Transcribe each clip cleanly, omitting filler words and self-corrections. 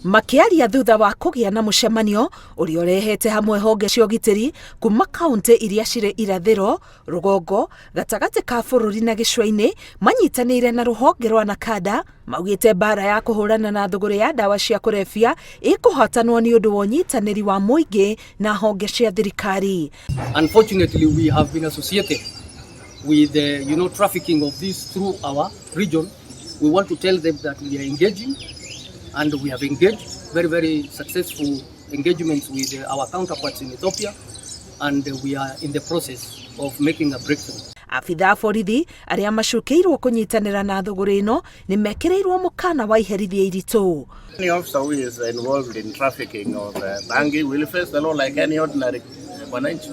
Makĩaria thutha wa kũgĩa na mũcemanio ũrĩa ũrehete hamwe honge cia ũgitĩri kuma kaunti iria cirĩ irathĩro, rũgongo, gatagatĩ ka bũrũri na gĩcũa-inĩ manyitanĩire na rũhonge rwa NACADA, maugĩte mbara ya kũhũrana na thũgũrĩ ya ndawa cia kũrebia ĩkũhotanwo nĩ ũndũ wa ũnyitanĩri wa mũingĩ na honge cia thirikari. Unfortunately, we have been associated with the trafficking of this through our region. We want to tell them that we are engaging, and we have engaged very, very successful engagements with our counterparts in Ethiopia, and we are in the process of making a breakthrough. Abithaa a borithi arĩa macukĩirwo kũnyitanĩra na thũgũrĩ ĩno nĩ mekĩrĩirwo mũkana wa iherithia iritũ. Any officer who is involved in trafficking of bangi will face the law like any ordinary mwananchi.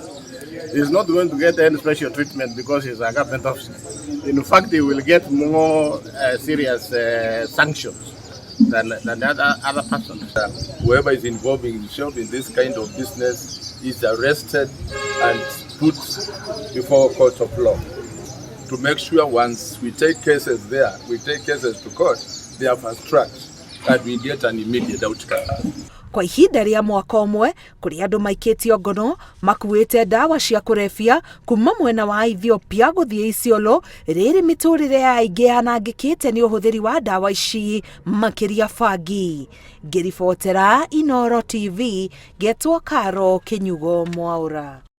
He's not going to get any special treatment because he's a government officer. In fact, he will get more serious sanctions than the other person. Whoever is involving himself in this kind of business is arrested and put before court of law to make sure once we take cases there, we take cases to court, they are fast tracked and we get an immediate outcome. Kwa ihinda rĩa mwaka ũmwe kũrĩ andũ maikĩtio ngono makuĩte ndawa cia kũrebia kuma mwena wa Ethiopia gũthiĩ Isiolo, rĩrĩ mĩtũrĩre ya aingĩ yanangĩkĩte nĩ ũhũthĩri wa ndawa ici, makĩria bangi. Ngĩribotera Inoro TV, ngetwo Karo Kĩnyugo Mwaũra.